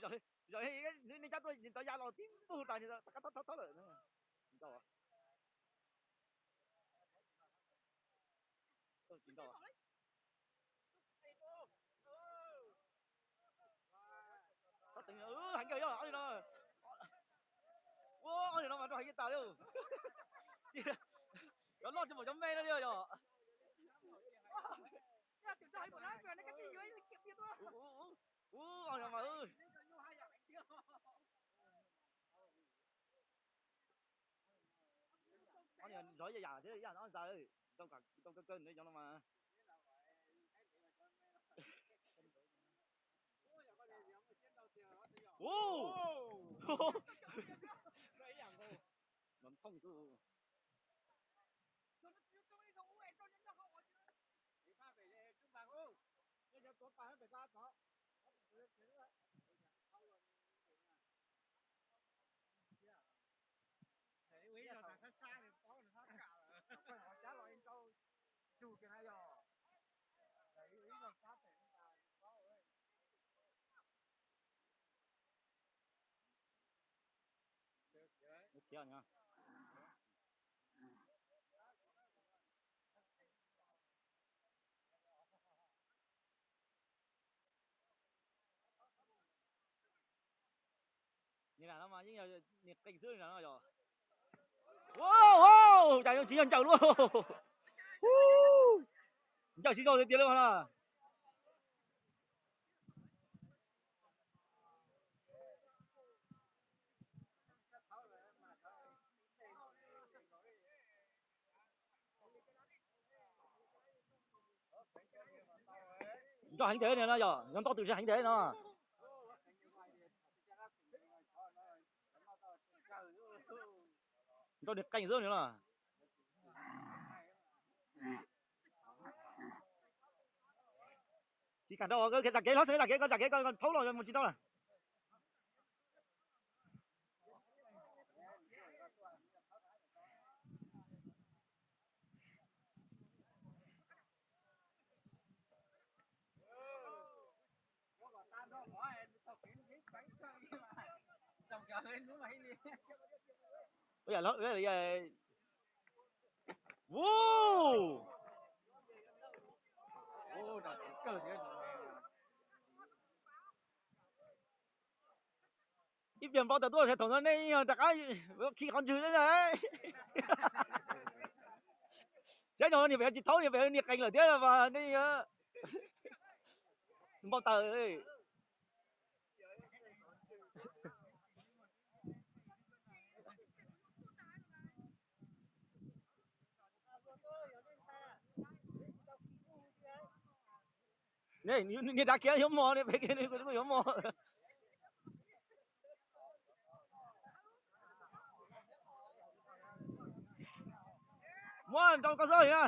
Yog nej cab tuaj nws tau ya los tib npug tas nws rov qab thab thab lawm. Tsis nrau, tsis nrau. Heev kawg yog ob niag no. Ua ob niag no mas rau heev tas li. Cov loj tsis pom cov me no li yog. Ua ob niag mas. Ob niag zov ib yam thiab ib yam no ntxaws, tau kawg kawg nws cov no mas. Niag no mas yeej yog niag qees xwb no yog. Cas tsis yog ncaws luaj. Ncaws tsis tau tiag tiag li no. Nrau heev tiag no yog, yog ntau tus heev tiag no. Nrau niag qees xwb no. Tsis kam nrau, txam kev hlob, txam kev, txam kev, thaub los mus tsis tau lawm. Ib pliag npau taws tuaj sawv thaum no nej rov qab khi qhov ntswg na. Saib no niag pem tsis thaub, niag pem niag qees lawm thiab mas nej npau taws. Niag dav kiag yuav mos, niag pem kiag kuj yuav mos. Muab nrau koj xwb na.